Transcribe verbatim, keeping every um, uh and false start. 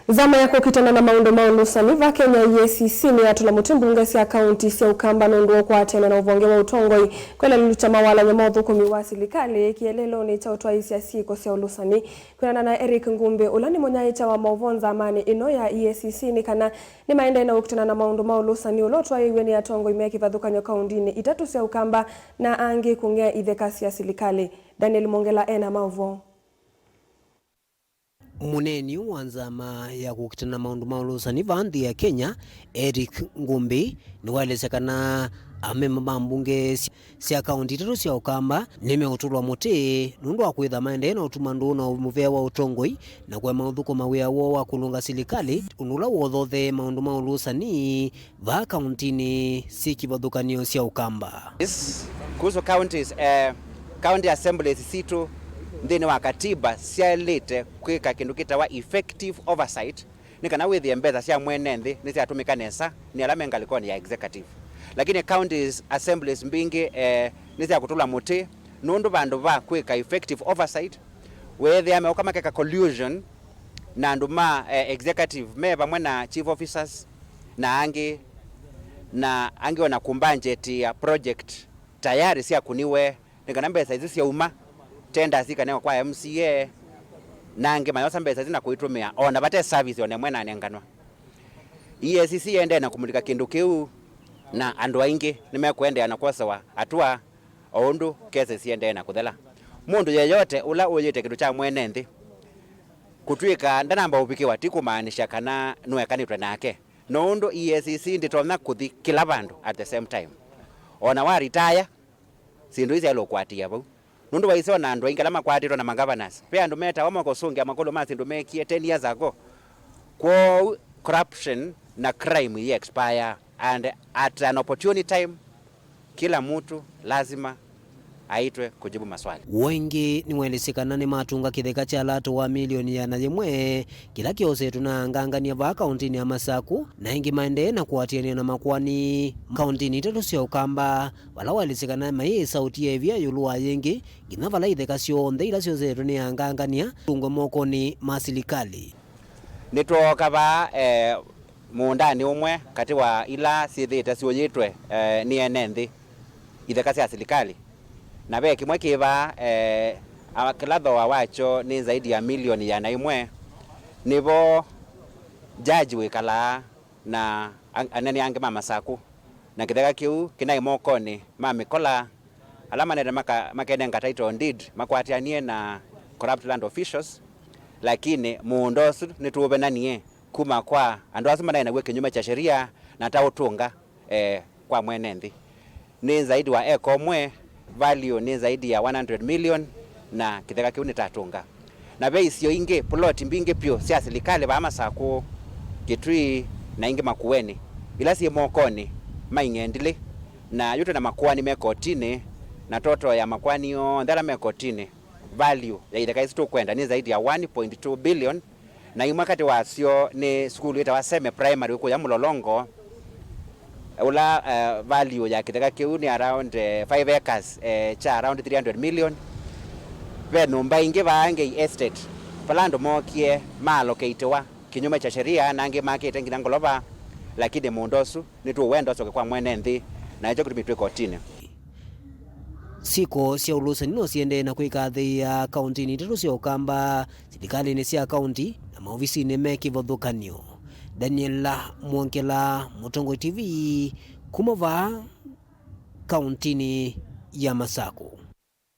Nzama ya kũkitana na maũndũ ma ũlũsani va Kenya, E A C C, nĩyatũla mũtĩ mbunge sya kaunti sya Ũkamba nũndũ wa ũkwatene na ũvonge wa ũtongoi, kwĩlalĩlũkya mawalany'o ma ũthũkũmi wa silikalĩ kĩeleelonĩ kya ũtwaĩĩsya syĩko sya ũlũsani. Kwĩanana na Eric Ngumbi, ũla nĩ mũnyaĩĩkya wa maũvoo nzamanĩ ĩno ya E A C C, nĩ kana nĩmaendee na ũkitana na maũndũ ma ũlũsani ũla ũtwaĩĩw'e nĩ atongoi me kĩvathũkany'o kauntinĩ itatũ sya Ũkamba na angĩ kũng'ea itheka sya silikalĩ. Daniel Mongela ena maũvoo. Mũneeni wa nzama ya kũkitana na maũndũ ma ũlũsani vaa nthĩ ya Kenya, Eric Ngumbi, nĩwaelesya kana amemba ma mbunge sya, sya kaunti itatũ sya Ũkamba nĩmeũtũlwa mũtĩ nũndũ wa kwĩtha maendee na ũtuma ndũũ na mũvea wa ũtongoi na kũema ũthũkũma wĩa woo wa kũlũnga silikalĩ, ũndũ ũla wothothee maũndũ ma ũlũsani vaa kauntinĩ syĩ kĩvathũkany'o sya Ũkamba. Yes, kuhusu counties, eh, county assemblies sitũ nthĩnĩ wa katiba syaĩlĩte kwĩka kĩndũ kĩtawa effective oversight, nĩ kana wĩthĩe mbesa sya mwene nthĩ nĩsyatũmĩka nesa nĩ ala me ngalĩkonĩ ya executive. Lakini counties assemblies mbingĩ, eh, nĩsyakũtũlwa mũtĩ nũndũ vandũ va kwĩka effective oversight, weethĩa meũka makeka collusion na andũ ma, eh, executive me vamwe na chief officers na angĩ, na angĩ ona kũmbanjetĩa project tayari syakũniwe, nĩ kana mbesa isu syauma, tenders ikanengwa kwa M C A, na angĩ mayosa mbesa isu na kũitũmĩa ona vate service ona ĩmwe nanenganwa. E A C C yendee na kũmulika kĩndũ kĩu, na andũ aingĩ nĩmekũendeea na kwosewa atua o ũndũ kesi siendee na kũthela. Mũndũ yeyote ũla ũyĩte kĩndũ kya mwene nthĩ, kũtw'ĩka ndanamba ũvikĩwa ti kũmaanisha kana nũekanĩtwe nake, no ũndũ E A C C ndĩtonya kũthi kĩla vandũ at the same time. Ona wa retire, syĩndũ ii syaĩlwe ũkwatĩĩa vau. Nũndũ waisye ona andũ aingĩ ala makwatĩtwe na magavanas, ve andũ metawa makũsũngĩa makũlũ ma syĩndũ meekie ten years ago. Kwoou corruption na crime iyi expire, and at an opportune time, kila mtu lazima aitwe kujibu maswali. Ũũ ĩngĩ nĩwaelesye kana nĩmatũnga kĩtheka kya lato wa milioni ĩana yĩmwe kĩla kĩosetwe na angangania vaa kauntinĩ ya Masaku, na ĩngĩ maendee na kũatĩanĩa na makoani kauntinĩ itatũ sya Ũkamba, vala waelesye kana mayĩsa ũtia ĩvia ĩũlũ wa yĩngĩ, nginya vala itheka syonthe ila syosetwe nĩ angangania itũngwe mokonĩ ma silikalĩ. Nĩtwooka vaa, eh, mũũndanĩ ũmwe katĩ wa ila syĩthĩĩte syũyĩtwe, eh, nĩ ene nthĩ, itheka sya silikalĩ, na ve kĩmwe kĩ vaa, eh, a-, kĩla thooa wakyo nĩ zaidi ya milioni ĩana ĩmwe. Nĩvo jaji wĩkalaa na an-, anene angĩ ma Masaku, na kĩtheka kĩu kĩnaĩ mokonĩ ma mĩkola, ala manene maka-, makenenga title deed makwatĩanie na corrupt land officials, lakini mũũnda ũsu nĩtũũvenanie kuma kwa andũ asu manaĩ naw'o kĩnyume kya sheria na ta ũtũnga, eh, kwa mwene nthĩ. Nĩ zaidi wa eka ũmwe, value nĩ zaidi ya one hundred million, na kĩtheka kĩu nĩtatũnga. Na ve isio ingĩ, plot mbingĩ pyũ sya silikalĩ vaa Masakũ, Kitui, na ingĩ Makueni, ila syĩ mokonĩ ma ing'endilĩ, na yu twĩ na makoani me kotinĩ, na total ya makoani onthe ala me kotinĩ, value ya itheka isu tũkwenda nĩ zaidi ya one point two billion, na imwe katĩ wasyo nĩ sukulu wĩtawa Seme Primary wĩ kũya Mũlolongo, ũla, eh, value ya kĩtheka kĩu nĩ around, eh, five acres, eh, kya around three hundred million. Ve nyũmba ingĩ vaa Ngei Estate, vala andũ mookie maalokĩitĩwa kĩnyume kya sheria, na angĩ makĩte nginya ngolova, lakini mũũnda ũsu nĩtũũwenda ũsyoke kwa mwene nthĩ, na nĩkyo kĩtumi twĩ kotinĩ. Syĩko sya ũlũsani no siendee na kwĩkathĩĩa kauntinĩ itatũ sya Ũkamba, silikalĩnĩ sya kaunti, na maovisinĩ me kĩvathũkany'o. Daniel Mwongela, Mũtongoi T V, kuma vaa kauntinĩ ya Masakũ.